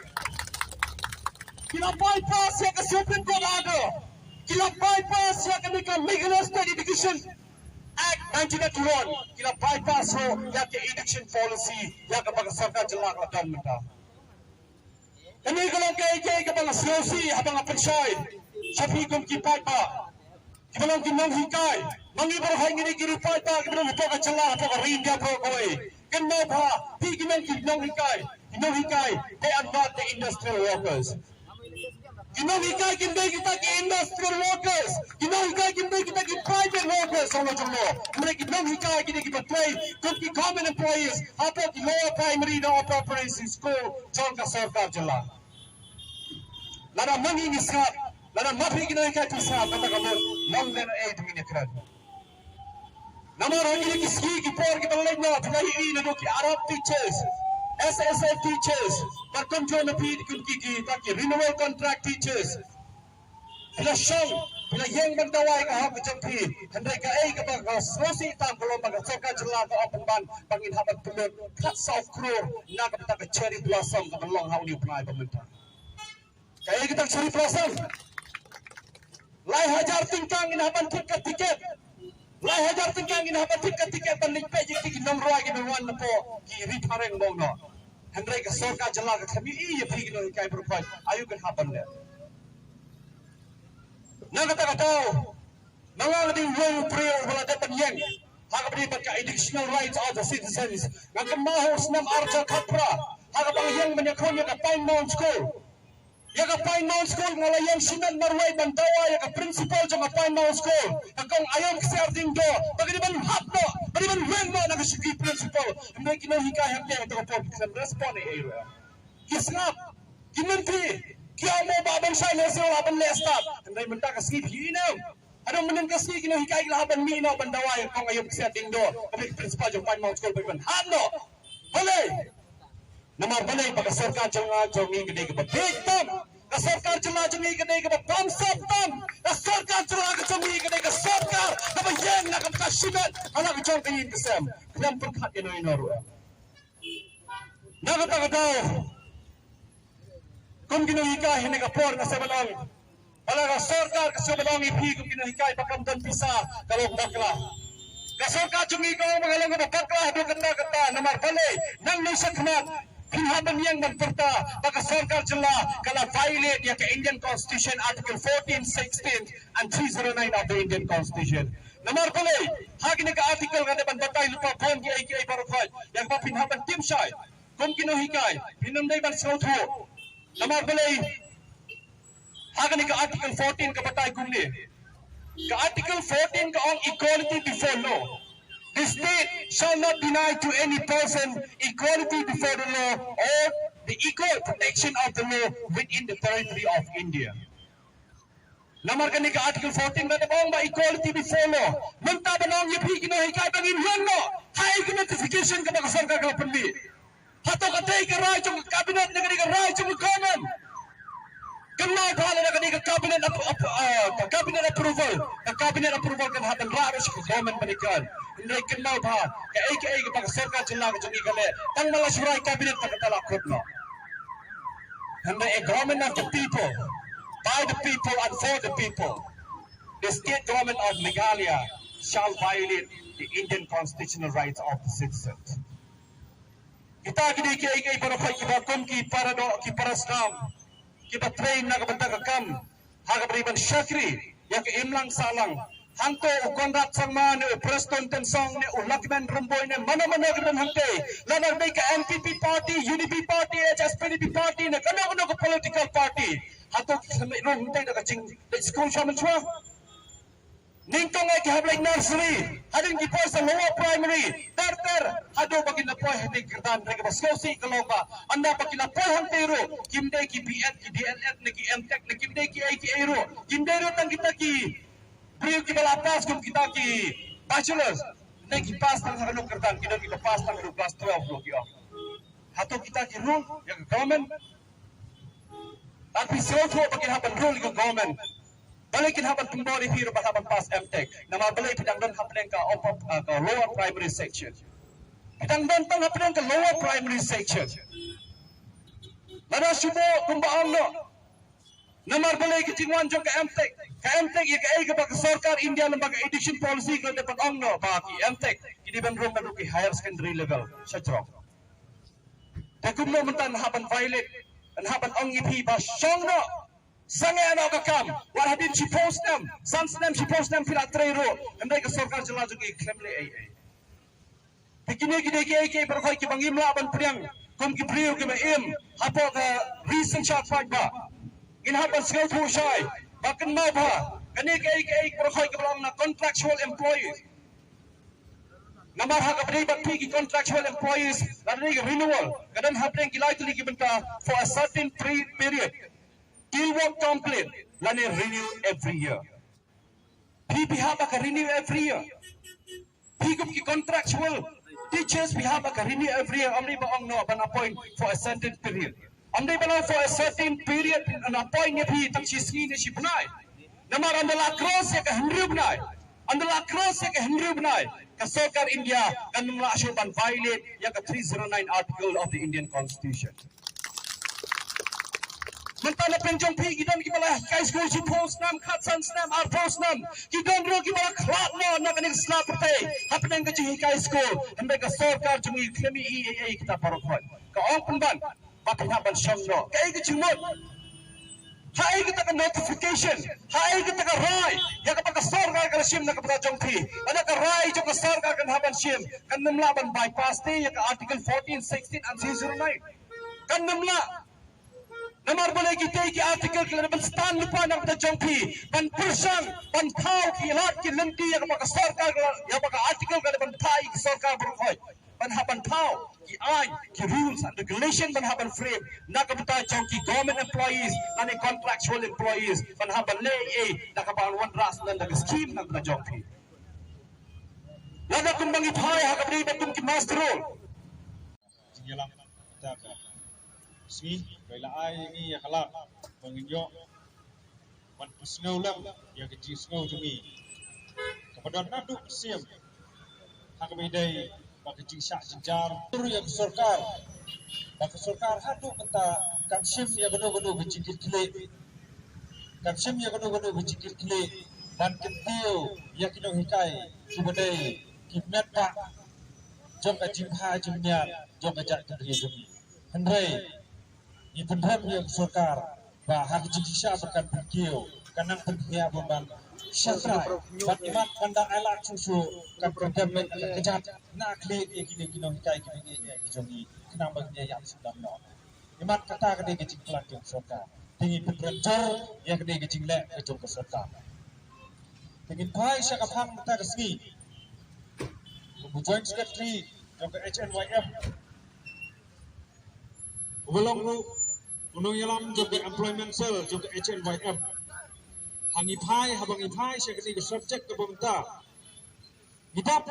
Ki la bypass ïa ka Supreme Court order. Ki la bypass ïa kane ka Meghalaya State Education Act nineteen eighty-one. Ki la bypass ruh ïa ka education policy ïa kaba ka sorkar jylla ka la don mynta. Kane ka long kaei kaei kaba nga sngewsih haba nga pynshai sha phi kum ki paidbah kiba long ki nonghikai. Ma ngi baroh hi ngi dei ki paidbah kiba long hapoh ka jylla, hapoh ka ri India baroh kawei. Kynmaw bha, phi ki long ki nonghikai, ki nonghikai, they are not the industrial workers. Ki nonghikai kim dei kita ki industrial workers. Ki nonghikai kim dei kita ki private workers, song lo jong lo. Hynrei ki nonghikai ki dei kiba trei kum ki government employees hapoh ki lower primary na upper primary school jong ka sorkar jylla. Lada ma ngi ngi sngap, lada ma phi ki nonghikai phi sngap, kata ka mut long lehnohei ba ngin ïakren. Namar ha kine ki sngi ki por kiba la leit noh phi la ïohi naduh ki Arab teachers, S S F teachers, bad kumjuh na phi kum ki, ki, ki renewal contract teachers. Phi la shong, phi la ïeng ban dawa ïa ka hok ka jong phi. Hynrei kaei kaba nga sngewsih tam ka long ba ka sorkar jylla ka ong pynban ba ngin hap ban pynlut khatsaw klur na ka bynta ka cherry blossom kaba long ha une u bnai ba mynta. Kaei kata ka cherry blossom? Lai hajar tyngka ngin hap ban kit ka tiket. Lai hajar tyngka ngin hap ban thied ka tiket ban leit peit ïa ki nongrwai ki nongrwai napoh ki ri phareng bong noh. Hynrei ka sorkar jylla ka khlem ïohi ïa phi ki nonghikai baroh khoit aïu kan hap ban leh. Na kata ka daw, ma nga la dei u briew uba la dep ban ïeng ha kaba ïadei bad ka educational rights of the citizens. Nga kynmaw ha u snem arhajar khatphra ha kaba nga ïeng ban ïakhun ïa ka Pine Mount School. Ïa ka Pine Mount School nga la ïeng shimet marwei ban dawa ïa ka principal jong ka Pine Mount School, ka Kong Aïom Ksiar Diengdoh, ba ka dei ban hap noh, ba ka dei ban wan noh na ka shuki principal. Hynrei ki nonghikai hangtei ha kato ka por ki khlem respond ei ei ruh. Ki sngap, ki mynthi, ki ong mo ba ban shai lehse la ban leh stad. Hynrei mynta ka sngi phi ïohi ne em? Haduh mynnin ka sngi ki nonghikai ki la hap ban mih noh ban dawa ïa ka Kong Aïom Ksiar Diengdoh, ka principal jong Pine Mount School, ba ka dei ban hap noh. Balei? Namar balei? Ba ka sorkar jong nga jong ngi ka dei kaba bieit tam. Ka sorkar jylla jong ngi ka dei kaba bamsap tam. Ka sorkar jylla ka jong ngi ka dei ka sorkar kaba ïeng na ka bynta shimet ha la ka jong ka ïing ka sem, khlem pyrkhat ïano ïano ruh. Na kata ka daw, kum ki nonghikai, ha kane ka por nga sngewbha ban ong, ba la ka sorkar ka sngewbha ban ong ïa phi kum ki nonghikai ba kam don pisa ka long bakla. Ka sorkar jong ngi ka ong ba ka long kaba bakla haduh katta katta. Namar balei? Nangne shakhmat phin hap ban ïeng ban pyrta ba ka sorkar jylla ka la violate ïa ka Indian Constitution, Article fourteen, sixteen and three zero nine of the Indian Constitution. Namar balei? Ha kane ka article ka dei ban batai lypa bun kiei kiei baroh khoit ïa kaba phin hap ban tip shai. Kum ki nonghikai, phin ym dei ban sngewthuh. Namar balei? Ha kane ka Article fourteen ka batai kumne. Ka Article fourteen ka ong equality before law. The state shall not deny to any person equality before the law or the equal protection of the law within the territory of India. Namar kane ka Article fourteen ka dei ban ong ba equality before law. Mynta ban ong ïa phi ki nonghikai ba ngin wan noh ha ka notification kaba ka sorkar ka la pynmih. Hato ka dei ka rai jong ka cabinet ne ka dei ka rai jong ka government? Kynmaw bha, lada ka dei ka cabinet ap-, ap-, ah, ka cabinet approval, ka cabinet approval kan hap ban rah ruh sha ka government ban ïakren. Hynrei kynmaw bha, kaei kaei kaba ka sorkar jylla ka jong ngi ka leh, tang ba la shu rai cabinet tang kata la kut noh. Hynrei a government of the people, by the people and for the people, the state government of Meghalaya shall violate the Indian constitutional rights of the citizens. Kita ki dei kiei kiei baroh khoit kiba kum ki paradoh, ki parasnam, kiba train na ka bynta ka kam ha kaba ri ban shakri ïa ka imlang sahlang. Hangto u Conrad Sangma ne u Prestone Tynsong ne u Lahkmen Rymbui ne mano mano ki don hangtei, lada dei ka N P P party, U D P party, H S P D P party ne kano kano ka political party, hato ki khlem leit rung hangtei da ka jing, da ka skul sha mynshuwa? Nyngkong eh ki hap leit nursery, hadien ki poi sa lower primary, ter ter haduh ba kin da poi ha kyrdan. Hynrei kaba sngewsih ka long ba ynda ba ki la poi hangtei ruh, kim dei ki B Ed, ki D L Ed ne ki M Tech ne kim dei kiei kiei ruh, kim dei ruh tang kita ki briew kiba la pass kum kita ki bachelors. Hynrei ki pass tang ha kano kyrdan? Ki don kiba pass tang haduh class twelve ruh ki ong. Hato kita ki rule ïa ka government? Lada phi sngewthuh ba kin hap ban rule ïa ka government, balei kin hap ban pynbor ïa phi ruh ban hap ban pass M Tech? Namar balei? Phi dang don hapdeng ka upper, ah, ka lower primary section. Phi dang don tang hapdeng ka lower primary section. Lada shu buh kumba ong noh. Namar balei ka jingwan jong ka M Tech? Ka M Tech ïa kaei kaba ka sorkar India lyngba ka education policy ka la dep ban ong noh ba ki M Tech ki dei ban rung naduh ki higher secondary level sha jrong. Te kumno mynta yn hap ban violate, yn hap ban ong ïa phi ba shong noh, sangeh noh ka kam, wat hadien shiphew snem, san snem, shiphew snem phi la trei ruh, hynrei ka sorkar jylla jong ngi khlem leh ei ei. Te kine ki dei kiei kiei baroh khoit kiba ngim lah ban pdiang kum ki briew kiba im hapoh ka ri synshar paidbah. Ngin hap ban sngewthuh shai ba kynmaw bha, kane kiei kiei baroh khoit kiba long na contractual employees. Namar ha kaba dei bad phi ki contractual employees, lada dei ka renewal ka don hapdeng ki lai tylli ki bynta, for a certain pre-, period, till work complete, lane renew every year. Phi, phi hap ba ka renew every year. Phi kum ki contractual teachers phi hap ba ka renew every year. Ym dei ba ong noh ban appoint for a certain period. Ym dei ba ong for a certain period, an appoint ïa phi tang shi sngi ne shi bnai. Namar ynda la cross ïa ka hynriew bnai, ynda la cross ïa ka hynriew bnai, ka sorkar India kan ym lah shuh ban violate ïa ka three zero nine article of the Indian Constitution. Mynta na pdeng jong phi ki don kiba la hikai skul shiphew snem, khatsan snem, arphew snem. Ki don ruh kiba la khlad noh na kane ka sla pyrthei hapdeng ka jinghikai skul. Hynrei ka sorkar jong ngi khlem ïohi ei ei kita baroh khoit. Ka ong pynban ba phi hap ban shong noh. Kaei ka jingmut? Haei kata ka notification? Haei kata ka rai ïa kaba ka sorkar ka la shim na ka bynta jong phi? Lada ka rai jong ka sorkar kan hap ban shim, kan ym lah ban bypass te ïa ka Article fourteen, sixteen and three zero nine. Kan ym lah. Namar balei kita ki article ki la dei ban stand lypa na ka bynta jong phi, ban pyrshang, ban thaw ki lad ki lynti ïa kaba ka sorkar, ïa kaba ka article ka dei ban thaw ïa ka sorkar baroh khoit. Ban hap ban thaw ki aiñ, ki rules and regulation ban hap ban frame na ka bynta jong ki government employees lane contractual employees, ban hap ban leh ei ei da kaba wanrah syndon da ka scheme na ka bynta jong phi. Lada kumba ngi phai ha kaba dei ba kum ki muster roll. Jingïalam kata ka sngi, ba la ai ïa ngi ïa ka lad ba ngin ïoh ban pynsngew lem ïa ka jingsngew jong ngi kaba don naduh mynsiem ha kaba ïadei bad ka jingshah jynjar. Ïa ka sorkar, ba ka sorkar haduh mynta kam shim ïa kano kano ka jingkitkhlieh, kam shim ïa kano kano ka jingkitkhlieh ban kyntiew ïa ki nonghikai kiba dei ki met ba jong ka jingbha jingmiat jong ka jaitbynriew jong ngi. Hynrei ngi pynrem ïa ka sorkar ba ha ka jingshisha ba kan pynkiew, kan nang pynhiar ba ban shah trai, bad imat ban da ai lad shuh shuh kan pyndem met ka kjat na khlieh ïa kine ki nonghikai kiba ïeit ïa ki jong ngi khnang ba kin ïa ïap sngewdam noh. Imat kata ka dei ka jingpynlong jong ka sorkar. Te ngi pynrem jur ïa ka dei ka jingleh ka jong ka sorkar. Te ngin phai sha ka phang mynta ka sngi. Kum u Joint Secretary jong ka H N Y M, uba long ruh u nongïalam jong ka Employment Cell jong ka H N Y M. Ha ngi phai, haba ngi phai sha kane ka subject kaba mynta, ngi dap,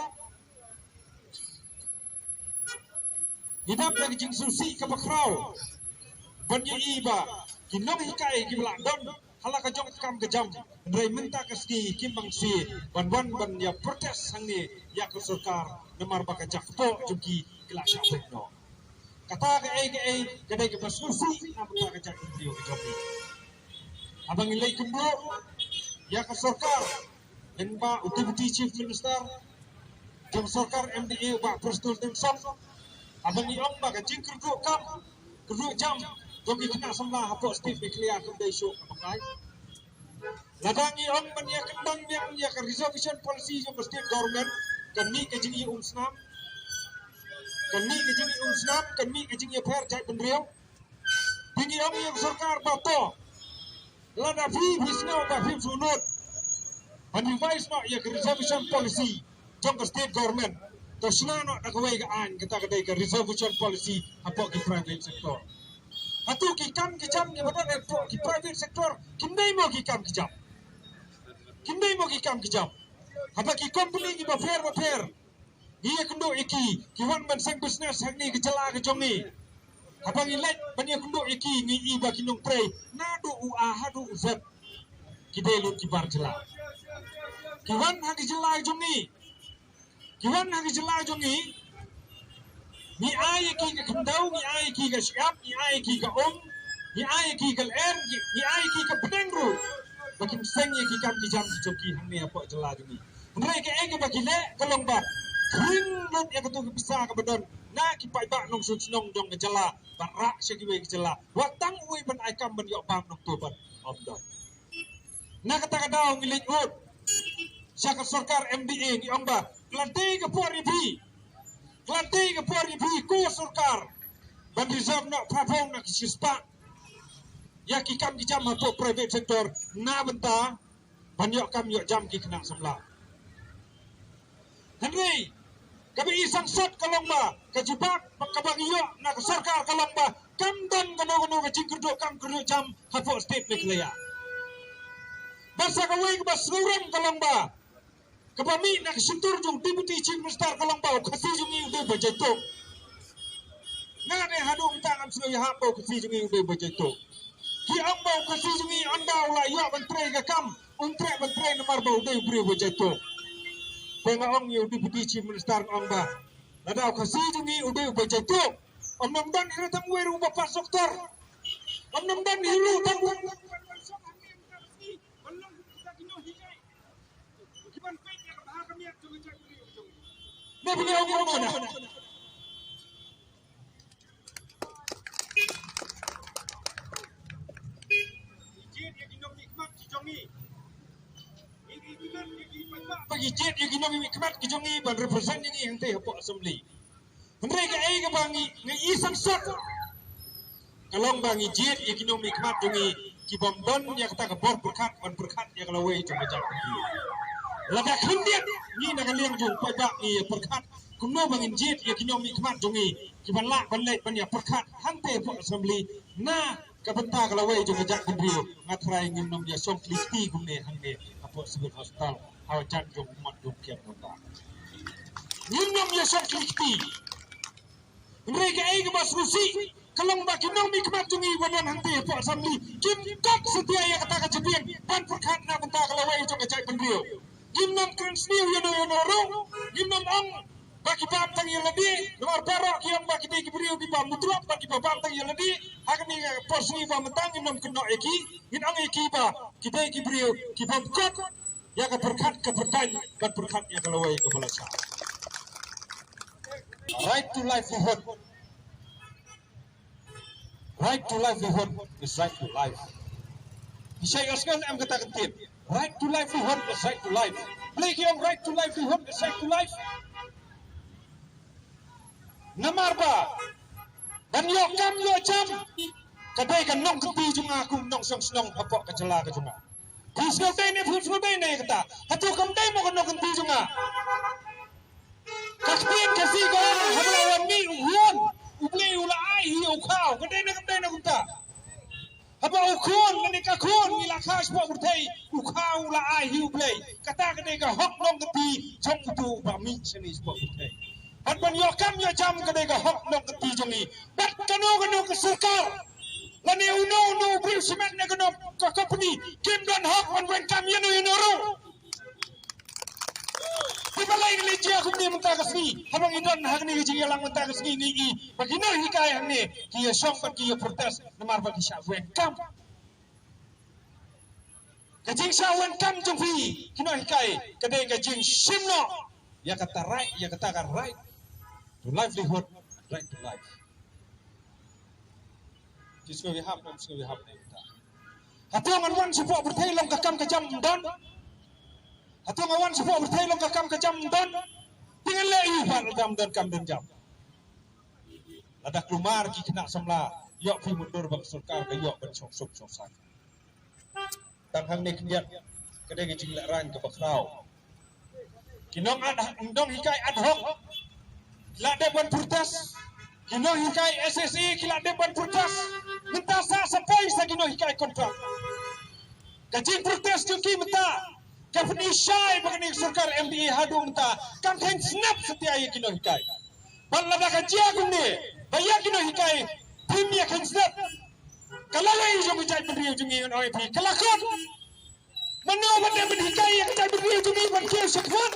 ngi dap da ka jingsngewsih kaba khraw ban ïohi ba ki nonghikai kiba la don ha la ka jong ka kam ka jam, hynrei mynta ka sngi kim bangsi ban wan ban ïa protest hangne ïa ka sorkar namar ba ka jakpoh jong ki ka la shah beit noh. Kata kaei kaei ka dei kaba sngewsih na bynta ka jaitbynriew ka jong ngi. Haba ngi leit kynduh ïa ka sorkar lyngba u Deputy Chief Minister jong ka sorkar M D A, u Bah Prestone Tynsong, haba ngi ong ba ka jingkyrduh kam kyrduh jam jong ki khynnah samla hapoh State Meghalaya kam dei shuh kaba kai. Lada ngi ong ban ïa kyndang biang ïa ka reservation policy jong ka state government, kan mih ka jingïaumsnam, kan mih ka jingïaumsnam, kan mih ka jingïapher jaitbynriew. Te ngi ong ïa ka sorkar ba to, lada phi phi sngew ba phim sngewnud ban revise noh ïa ka reservation policy jong ka state government, to shna noh da kawei ka aiñ, kata ka dei ka reservation policy hapoh ki private sector. Hato ki kam ki jam kiba don hapoh ki private sector kim dei mo ki kam ki jam? Kim dei mo ki kam ki jam? Haba ki company kiba pher ba pher ngi ïakynduh ïa ki, ki wan ban seng business hangne ka jylla ka jong ngi. Haba ngi leit ban ïakynduh ïa ki, ngi i ba ki nongtrei naduh u A haduh u Z ki dei lut ki bar jylla. Ki wan ha ka jylla ka jong ngi, ki wan ha ka jylla ka jong ngi, ngi ai ïa ki ka khyndew, ngi ai ïa ki ka shyiap, ngi ai ïa ki ka um, ngi ai ïa ki ka lyer, ngi, ngi ai ïa ki ka bneng ruh ba kin seng ïa ki kam ki jam ki jong ki hangne hapoh jylla jong ngi. Hynrei kaei kaba ki leh ka long ba khring lut ïa katu ka pisa kaba don na ki paidbah nongshong shnong jong ka jylla ban rah sha kiwei ki jylla, wat tang uwei ban ai kam ban ïoh bam nongtuh ban ym don. Na kata ka daw ngi leit ud sha ka sorkar M D A, ngi ong ba ka la dei ka por ïa phi, ka la dei ka por ïa phi ko sorkar ban reserve noh phra phew na ka shispah ïa ki kam ki jam hapoh private sector na bynta ban ïoh kam ïoh jam ki khynnah samla. Hynrei kaba i sangsot ka long ba ka jubab kaba ngi ïoh na ka sorkar ka long ba kam don kano kano ka jingkyrduh kam kyrduh jam hapoh state Meghalaya. Bad sa kawei kaba sngewrem ka long ba kaba mih na ka shyntur jong u Deputy Chief Minister ka long ba u Khasi jong ngi u dei ba jaituh. Nga ne haduh mynta ngam sngewthuh ba u Khasi jong ngi u dei ba jaituh. Ki ong ba u Khasi jong ngi ynda u la ïoh ban trei ka kam, um treh ban trei namar ba u dei u briew ba jaituh. Te nga ong ïa u Deputy Chief Minister, nga ong ba lada u Khasi jong ngi u dei u ba jaituh, ym don hi ruh tang uwei ruh uba pass doktor. Ym nym don hi ruh tang. Ne phi ong kumno na? Ba ngi jied ïa ki nongmihkhmat ki jong ngi ban represent ïa ngi hangtei hapoh assembly. Hynrei kaei kaba ngi, ngi i sangsot ka long ba ngi jied ïa ki nongmihkhmat jong ngi ki bym don ïa kata ka bor pyrkhat ban pyrkhat ïa ka lawei jong ka jaitbynriew. Lada khyndiat ngi na ka liang jong paidbah ngi ïa pyrkhat kumno ba ngin jied ïa ki nongmihkhmat jong ngi kiban lah ban leit ban ïa pyrkhat hangtei hapoh assembly na ka bynta ka lawei jong ka jaitbynriew, nga tharai ngim nym ïa shong khlieh kti kumne hangne hapoh Civil Hospital ha jan jong u mat jong kiang mynta. Ngim nym ïa shong khlieh kti. Hynrei kaei kaba sngewsih ka long ba ki nongmihkhmat jong ngi ba don hangtei hapoh assembly kim kot satia ïa kata ka jabieng ban pyrkhat na bynta ka lawei jong ka jaitbynriew. Ngim nym kren sniew ïano ïano ruh, ngim nym ong ba ki bam tang ïa lade, namar baroh ki ong ba ki dei ki briew kiba mudrop bad kiba bam tang ïa lade. Ha kane ka por sngi ba mynta ngin nym kynnoh ïa ki, ngin ong ïa ki ba ki dei ki briew ki bym kot ïa ka pyrkhat ka pyrthei bad pyrkhat ïa ka lawei kaba la shah. Right to livelihood. Right to livelihood is right to life. Ki shai osngan em kata ka tip. Right to livelihood is right to life. Balei ki ong right to livelihood is right to life? Namar ba ban ïoh kam ïoh jam ka dei ka nongkynti jong nga kum nongshong shnong hapoh ka jylla ka jong nga. Phi sngewthuh ne phi sngewthuh ne kata? Hato kam dei mo ka nongkynti jong nga? Ka ktien Khasi ka ong haba la wan mih u khun, U Blei u la ai hi u khaw. Ka dei ne kam dei ne kumta? Haba u khun lane ka khun ngi la kha shapoh pyrthei, u khaw u la ai hi U Blei. Kata ka dei ka hok nongkynti jong uto uba mih shane shapoh pyrthei. Bad ban ïoh kam ïoh jam ka dei ka hok nongkynti jong ngi. Bad kano kano ka sorkar lane uno uno u briew shimet ne kano ka company kim don hok ban weng kam ïano ïano ruh. Te balei ngi leit jia kumne mynta ka sngi? Haba ngi don ha kane ka jingïalang mynta ka sngi ngi i ba ki nonghikai hangne ki ïa shong bad ki ïa protest namar ba ki shah weng kam. Ka jingshah weng kam jong phi ki nonghikai ka dei ka jingshim noh ïa kata right, ïa kata ka right to livelihood, right to life. Ki sngewbha hap, ki sngewbha hap ne kata. Hato ngan wan shapoh pyrthei long ka kam ka jam ym don? Hato ngan wan shapoh pyrthei long ka kam ka jam ym don? Te ngan leh aïu pat lada ym don kam don jam? Lada kulmar ki khynnah samla ïoh phi mutdur ba ka sorkar ka ïoh ban shong suk shong sang. Tang hangne khyndiat ka dei ka jinglehrain kaba khraw. Ki nong ad, nonghikai ad hoc ki la dep ban protest. Ki nonghikai S S A ki la dep ban protest. Mynta sa sa poi sa ki nonghikai kontrak. Ka jingprotest jong ki mynta ka pyni shai ba kane ka sorkar M D A haduh mynta kam kheiñ snep satia ïa ki nonghikai. Bad lada ka jia kumne ba ïa ki nonghikai phim ïa kheiñ snep, ka lawei jong ka jaitbynriew jong ngi ngan ong ïa phi ka la khot. Mano ba dei ban hikai ïa ka jaitbynriew jong ngi ban kiew shakhmat?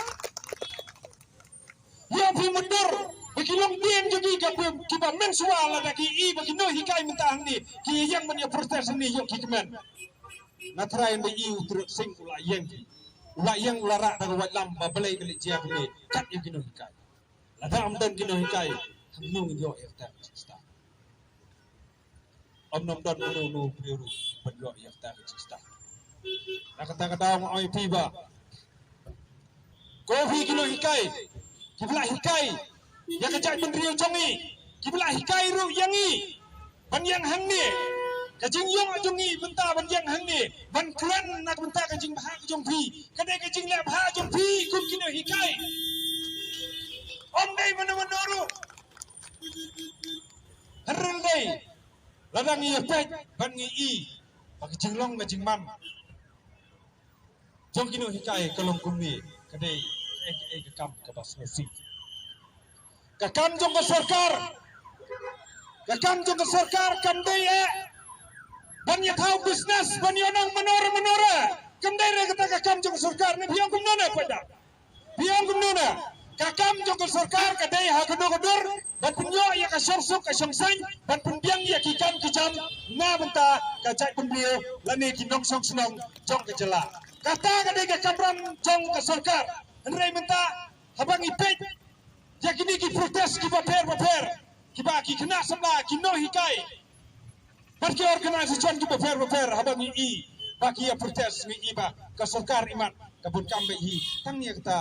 Ïa phi mutdur ba ki longdien jong ngi ka phi kiba mynshuwa lada ki i ba ki nonghikai mynta hangne ki ïeng ban ïa protest hangne ïoh ki kmen. Nga tharai ba i u Tyrot Sing u la ïeng phi, u la ïeng u la rah da ka waitlam ba balei ka leit jia kumne kat ïa ki nonghikai. Lada ym don ki nonghikai, hangno ngin ïoh ïa kata ka jingstad? Ym nym don uno uno u briew ruh ban ïoh ïa kata ka jingstad. Na kata ka daw nga ong ïa phi ba ko phi ki nonghikai kiba la hikai ïa ka jaitbynriew jong ngi, kiba la hikai ruh ïa ngi ban ïeng hangne. Ka jingïoh jong ngi mynta ban ïeng hangne ban kren na ka bynta ka jingbha ka jong phi ka dei ka jingleh bha jong phi kum ki nonghikai. Ym dei mano mano ruh. Hynrei lada ngi ïa peit bad ngi i ba ka jinglong ka jingman jong ki nonghikai ka long kumne, ka dei kaei kaei ka kam kaba sngewsih. Ka kam jong ka sorkar, ka kam jong ka sorkar kam dei eh ban ïa thaw business ban ïa nang mano re mano re. Kam dei re kata ka kam jong ka sorkar. Ne phi ong kumno ne, phi ong kumno ne? Ka kam jong ka sorkar ka dei ha kano ka dur ban pynïoh ïa ka shongsuk ka shongsaiñ, ban pynbiang ïa ki kam ki na bynta ka jaitbynriew lane ki nongshong shnong jong ka jylla. Kata ka dei ka kamram jong ka sorkar. Hynrei mynta haba ngi peit ïa kine ki protest kiba pher bapher, kiba ki khynnah samla, ki nonghikai bad ki organisation kiba pher bapher, haba ngi i ba ki ïa protest, ngi i ba ka sorkar imat ka bun kam beit hi tang ïa kata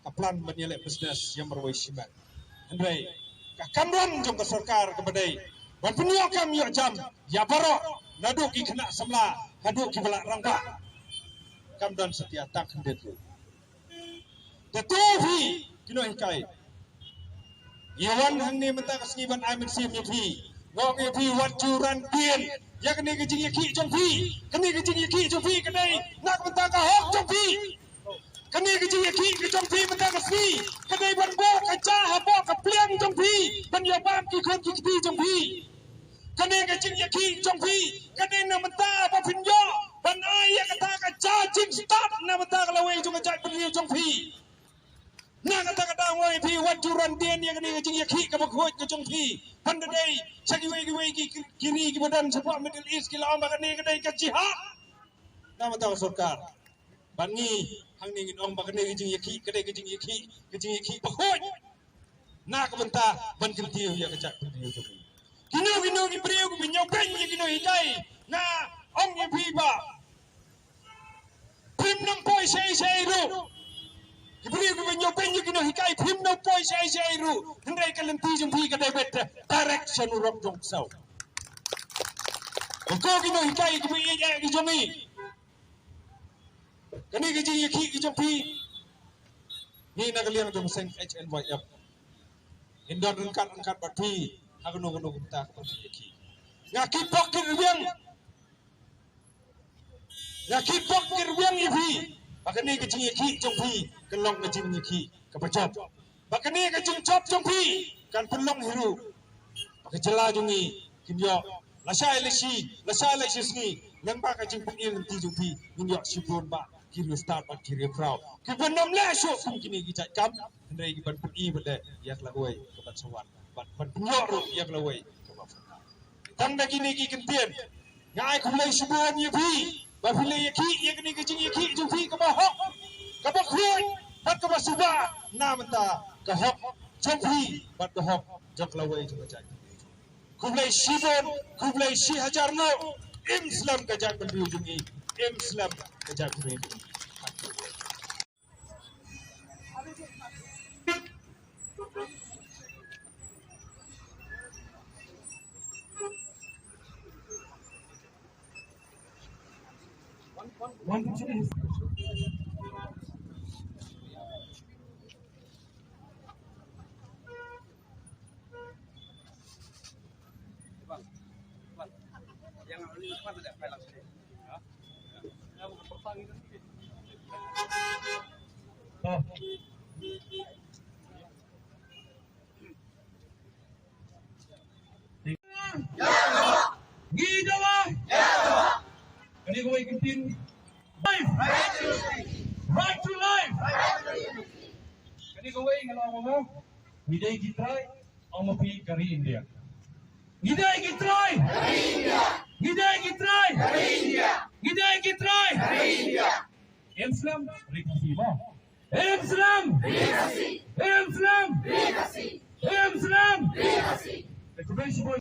ka plan ban ïaleh business ïa marwei shimet. Hynrei ka kamram jong ka sorkar kaba dei ban pynïoh kam ïoh jam ïa baroh, naduh ki khynnah samla haduh kiba la rangbah, kam don satia tang khyndiat ruh. Te to phi ki nonghikai, ïa wan hangne mynta ka sngi ban ai mynsiem ïa phi. Ngong ïa phi, wat ju ran dien ïa kane ka jingïakhih jong phi. Kane ka jingïakhih jong phi ka dei na ka bynta ka hok jong phi. Kane ka jingïakhih ka jong phi mynta ka sngi ka dei ban buh ka ja hapoh ka pliang jong phi, ban ïa bam ki khun ki kti jong phi. Kane ka jingïakhih jong phi ka dei na bynta ba phin ïoh ban ai ïa kata ka ja jingstad na bynta ka lawei jong ka jaitbynriew jong phi. Na kata ka daw ngong ïa phi, wat ju ran dien ïa kane ka jingïakhih kaba khuid ka jong phi. Ban da dei sha kiwei kiwei ki, ki, ki ri kiba don shapoh Middle East ki la ong ba kane ka dei ka jihad na bynta ka sorkar. Bad ngi hangne ngin ong ba kane ka jingïakhih ka dei ka jingïakhih, ka jingïakhih bakhuid na ka bynta ban kyntiew ïa ka jaitbynriew jong ngi. Kino kino ki briew kiba ñiewbeiñ ïa ki nonghikai, nga ong ïa phi ba phim nang poi shai shai ruh. Ki briew kiba ñiewbeiñ ïa ki nonghikai phim nang poi shai shai ruh. Hynrei ka lynti jong phi ka dei beit direct sha u rok jong u ksew. Ko ki nonghikai kiba ïeit ïa ki jong ngi, kane ka jingïakhih ka jong phi, ngi na ka liang jong seng H N Y M ngin don ryngkat ryngkat bad phi ha kano kano ka bynta kaba phi ïakhih. Nga kit bok kit rwiang, nga kit bok kit rwiang ïa phi ba kane ka jingïakhih jong phi kan long ka jingïakhih kaba jop. Ba kane ka jingjop jong phi kan pynlong hi ruh ba ka jylla jong ngi kin ïoh lashai lashi, lashai lashi sngi, lyngba ka jingpyni lynti jong phi ngin ïoh shibun bah ki riewstad bad ki riewkhraw kiba nym leh shuh kum kine ki jait kam, hynrei kiban pyni bad leh ïa ka lawei kaban sa wan bad ban pynïoh ruh ïa ka lawei kaba phylla. Tang da kine ki kyntien nga ai khublei shibun ïa phi ba phi la ïakhih ïa kane ka jingïakhih jong phi kaba hok, kaba khuid bad kaba suba na bynta ka hok jong phi bad ka hok jong ka lawei jong ka jaitbynriew. Khublei shibun, khublei shi hajar nguh. Im slem ka jaitbynriew jong ngi, im slem ka jaitbynriew jong ngi. Ngi dawa. Kane kawei ka ktien. Life. Right to life. Kane kawei nga la ong mo. Ngi dei ki trai, ong mo phi ka ri India. Ngi dei ki trai. Ngi dei ki trai. Ngi dei ki trai. Em slem, ri Khasi mo. Em slem. Em slem. Em slem. Te khublei shibun.